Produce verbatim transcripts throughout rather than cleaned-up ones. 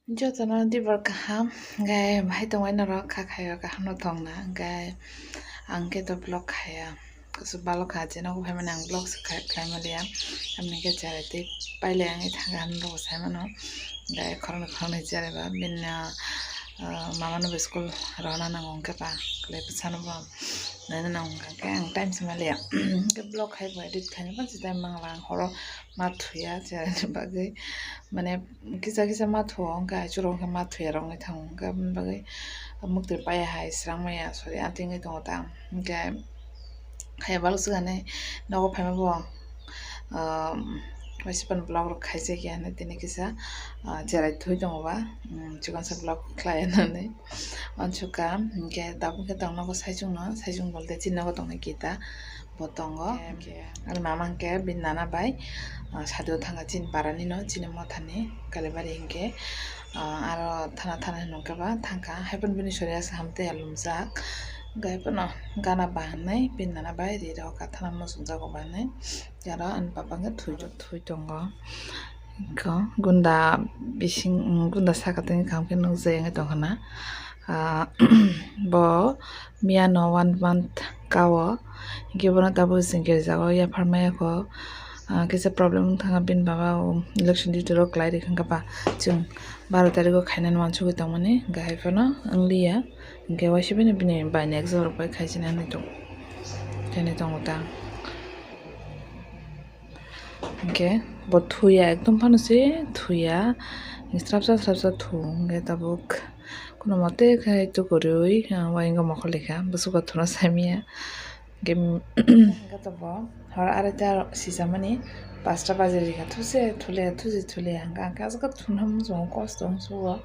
Jotono dibor kaham, hwnkhe bahai tongmani norok kha khaio kaham no tongna, hwnkhe ang khe to vlog khaya, kusu balo kha je nogo phaimani ang vlog se khai-, khlai maliya, tamni khe cherai tei pailai ang thangkha hwnwi bo sai mano, hwnkhe khoroknwi khoroknwi cherai ba bini, ah, mama no bo school rohorna nango hwnkhe ba kwlai bwsano bo naina nango hwnkhe ang time se maliya, hwnkhe vlog khai bo edit khaina basi time mangla ang horo ma thuya, cherai ni bagwi mane kisa kisa ma thuo, hwnkhe aichukro hwnkhe ma thuya rok wngwi thango, hwnkhe aboni bagwi muktwi paiya hai srang maya sori ating wngwi tongo ta, hwnkhe khaya balwk swkani nogo phaima bo, um, waisa phano vlog rok khaijak ya hinwi tini kisa, ah, cherai thwi tongo ba, um, chikon sa vlog khlai ya hinwi uansukha, hwnkhe tabuk khe tong nogo saichung no, saichung bolte chini nogo tongnai kita. Bo tongo. Hwnkhe ani mama hwnkhe bini nana bai, ah, sadio thangkha chini parani no, chini mothani Kalibari hwnkhe, ah, aro thana thana hinwi hwnkhe ba thangkha. Haiphano bini soria se hamtwi ya lumjak. Hwnkhe haiphano gana ba hinwi bini nana bai ri rokha thana muchungjago ba hinwi. Aro ani papa hwnkhe thwi, thwi tongo. Gunda bising, gunda saka tini kaham khe nukjagwi tongkha na. Ah, bo miyano one month kao, hwnkhe bono tabuk chwng girjao yaphar maya kho. Ah, kisa problem wng thangkha bini baba o election duty rok kwlai rikha ba chwng baro tarikh o khainani uansugwi tongmani, hwnkhe haiphano wngliya, hwnkhe waisa bini bini bai ni exam rok bai khaisani hinwi tong-, khainai tongo ta. Hwnkhe bo thuya, ekdom phano se thuya, srapsa srapsa thu, hwnkhe tabuk kunumote khe tukurwi, ah, uaingo mokol rikha, bwswk bo thuno saimanya. Hwnkhe, hwnkhe tabuk hor aroita sisamani pasta baji rikha, thuse thuliya, thuse thuliya, hwnkhe ang khe aswk khe thunha muchungo kosto wngsugo.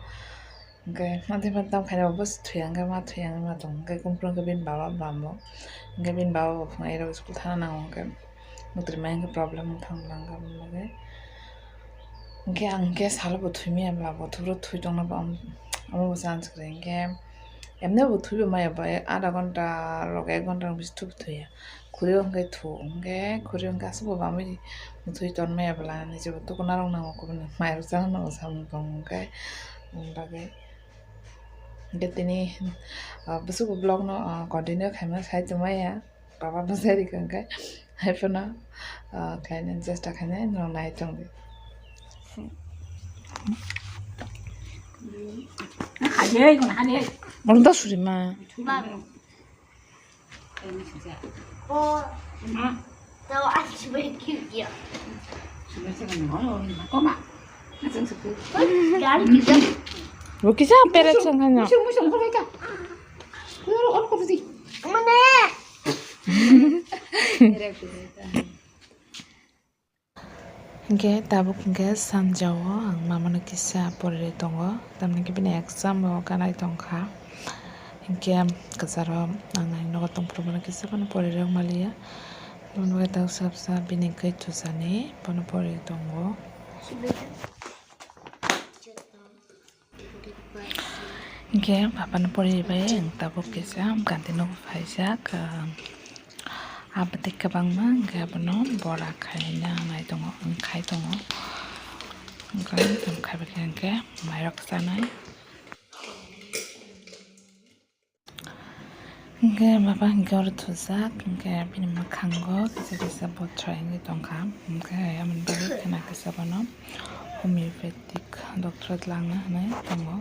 Hwnkhe mantwi mantwi tamo khaina bo bwswk thuya, hwnkhe ma thuya wngwi ma tongo, hwnkhe kumphuru hwnkhe bini baba bambo, hwnkhe bini baba bo phunai rok school thana nango, hwnkhe. Mwtwrwi mai hwnkhe problem wng thang bwla hwnkhe aboni bagwi. Hwnkhe ang hwnkhe salo bo thwi maya bwla bo thubro thwi tongna bo am-, amo bo chance kwrwi hwnkhe emne bo thwi bo maya bo adha ghonta rok ek ghonta rok bisi thwi bo thwiya. Khuri o hwnkhe thu hwnkhe khuri o hwnkhe aswk bo bamwi mwthwi ton maya bwla nijebo tukuna rok nango kubuni mai rok chana nango samung tong hwnkhe aboni bagwi. Hwnkhe tini, ah, bwswk bo vlog no, ah, continue khaima sai tongmaya. Baba bwsai rikha hwnkhe haiphano, ah, khlainani chesta khainai norok nai tongdi. Oro da suri ma. Bo kisa peret song khaina. Hwnkhe tabuk hwnkhe sanjao ang mamano kisa poriri tongo, tamni hwnkhe bini exam bo ganai tongkha, hwnkhe kwcharo ang nogo tongphuru bono kisa phano poriri wng maliya, bono bai tabuk sabsa bini kaitu sani bono poriri tongo. Hwnkhe papano poribai ang tabuk kisa kanti nogo phaijak, ah, abotwi kwbangma hwnkhe abono bora khaina nai tongo, wng khai tongo. Wngkha wng khai bai khe hwnkhe mairok chanai. Hwnkhe baba hwnkhe oro thujak, hwnkhe bini mwkhango kisa kisa bothra wngwi tongkha, hwnkhe aboni bagwi khena kisa bono homeopathic doctor langna hwnwi tongo.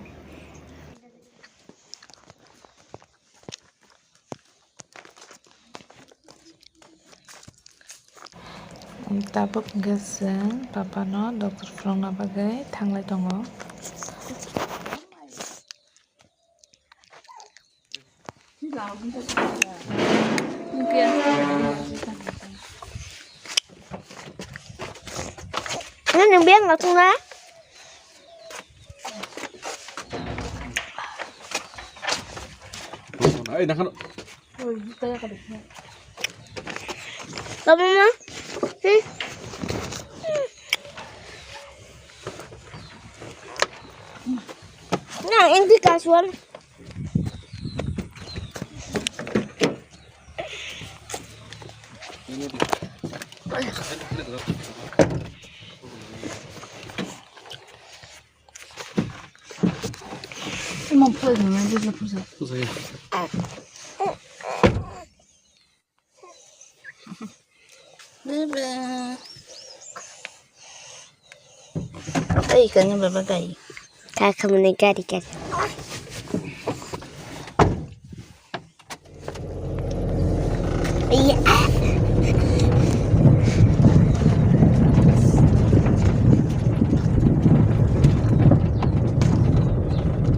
Tabuk hwnkhe chwng papano doctor phunukna bagwi thanglai tongo. Nini beng latung na? Ai, nakhano. Tama ma? Hmm? Na, hindi kasuan. Mom, play with me, just look for some. Bebe. Ay, kanya baba gari. Kakamani gari gari. Iya.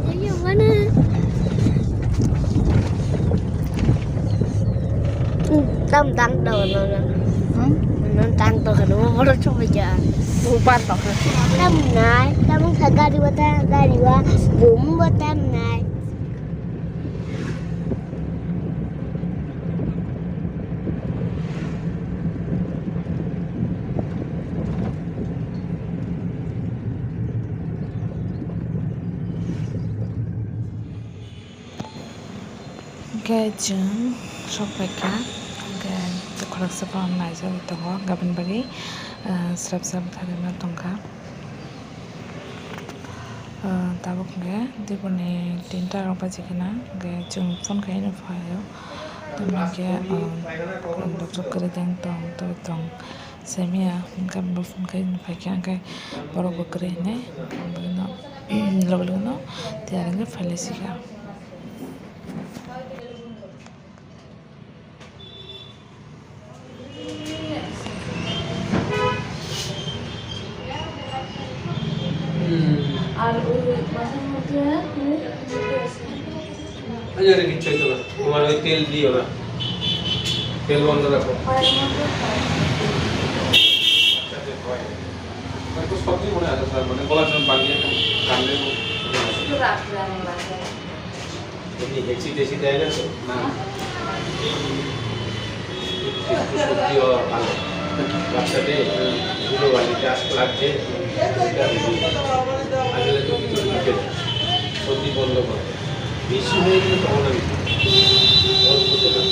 Ayo, mana? Tam tang tau no no. Hmm? No tang tau kan mo boro chuma ja. Upan tau kan. Tam nai, tam sa gari wata gari wa bum wa tam nai. Hwnkhe chwng sokphaikha, hwnkhe khoroksa phano naijagwi tongo, gabini bagwi, ah, srap srap thangwi ma tongkha. Ah, tabuk hwnkhe diboni tinta rok bachikha na, hwnkhe chwng phone khaino phaio, tamokhe, ah, doktor kwrwi tong tong tong. Saimaya hwnkhe bo phone khe nw phaikha, hwnkhe borok bo kwrwi hinwi, hwnkhe loge loge no tiyar wngwi phailaisika. Añade kichchu hoito na, tomar oi tel diyo na, tel bondo rakho. Acha, acha, hoi. Ekটু সবজি মনে আছে স্যার, মানে গলা যেমন বাড়িয়ে কামড়ে। এমনি হেঁচি টেচি দেয় না তো? না। একটু সবজি ও ভালো। বাচ্চাদের ধুলো বালি গাছ লাগছে, এটা বেশি। আসলে তো কিছু ঢুকে না। সবজি বন্ধ করে। বেশি হয়ে গেলে তখন আমি বন্ধ করতে পারি।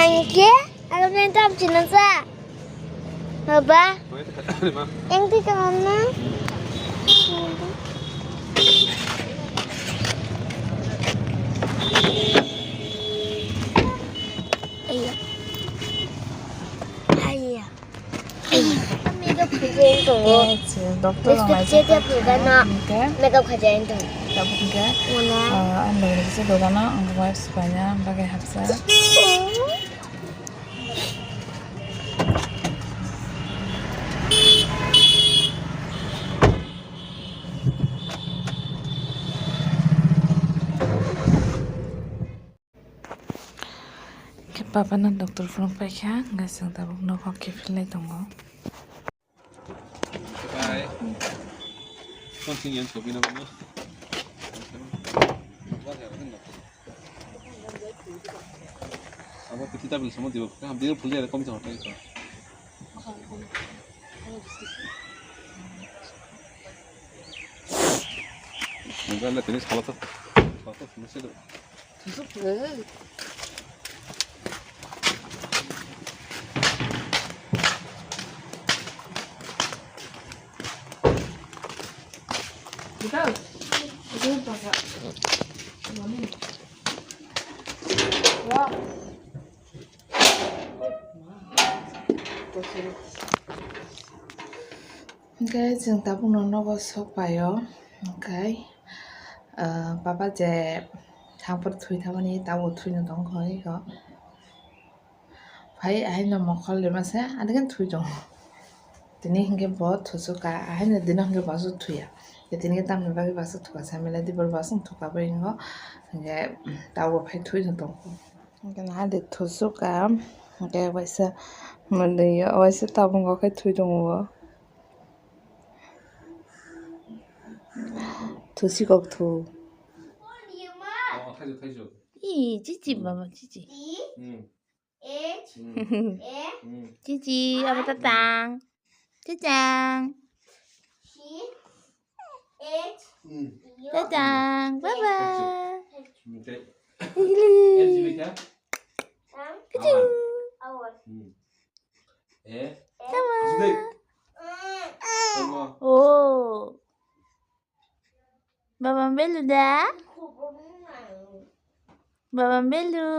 Ang ke? Ang ke? Baba, yang di kamar na? Iya. Iya. Makeup khajain tongo. Doktor lipstick chetia phulgana. Makeup khajain tongo. Tabuk hwnkhe, ah, ang logni kisa dogano ang wipes paina bagwi hapsa. Khe papa no doctor phunuk paikha, hwnkhe chwng tabuk nogo khe philai tongo. Abo piti tabul samo dibo, kha hamdi phul jare kom jor tai ko. Mobile la tini sala to, sala to phul se do. Hwnkhe chwng tabukno nogo sok paio, hwnkhe, ah, papa je thangphuru thwi thangmani tabuk thwino tongkha iko. Phai ahaino mokol rimase, adikhe thwi tongo. Tini hwnkhe bo thusuka, ahaino dino hwnkhe bo aswk thwiya. Tini khe tamni bagwi bo aswk thuka, samilai di bo aswk thuka bai wngo. Hwnkhe tabuk phai thwino tongkha. Hwnkhe naha de thusuka, hwnkhe waisa manliya, waisa tabuk khe thwi tongo bo. Thusi kok thu. Oh, thaijo, thaijo. Ih, chichi, mama, chichi. Hmm. H, Hmm. A, Hmm. Chichi, abo tatang. Tatang. C, H, Hmm. U, Tatang. Bye bye. H. Hmm, okay. Hili. H, J, K. Tang. Kucing. Awan. Hmm. Eh? Tama. Asik. Tama. Oh. Baba Belu da? Baba Belu?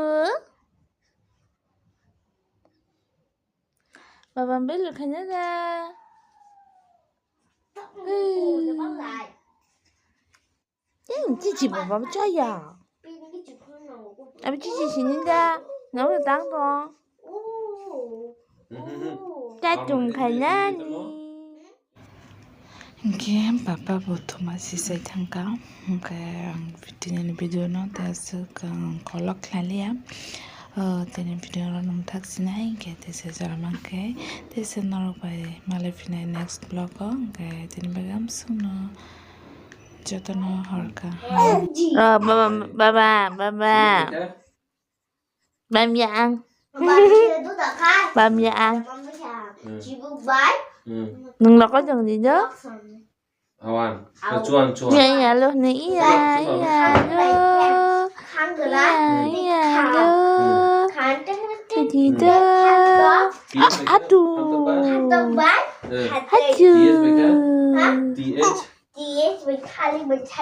Baba Belu khaina da? Hey. Yang chichi baba chaya. Abi chichi sini da. Nang da tang dong. Tatum khainani. Hingke papa bo thuma sisai thangka. Hingke ang tini video no te aswk ang kolok khlailia. O, tini video no nung thak sinai hingke te se jora mankhe te se norok bai malai phinai next vlog o. Hingke tini bagam sungno. Jotono horka. Oh, baba, baba, baba. Bam ya ang. Bam ya ang. Hmm. Nung loko jong di jo. Awan. Chuan, chuan. Ya, ya, lo, ne, iya, iya, lo. Iya, iya, lo. Tadi do. Atu. Hatu. T H. T H.